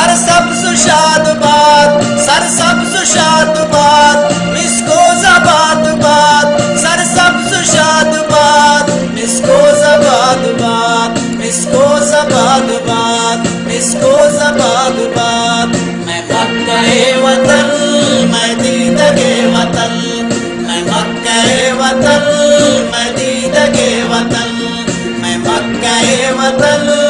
سرسبز و شاد باد، سرسبز و شاد باد، مسکوز آباد باد. سرسبز و شاد باد، مسکوز آباد باد، مسکوز آباد باد، مسکوز آباد باد. مئے مکہ ءِ وطن، مئے دیدگ ءِ وطن، مئے مکہ ءِ وطن، مئے دیدگ ءِ وطن، مئے مکہ ءِ وطن،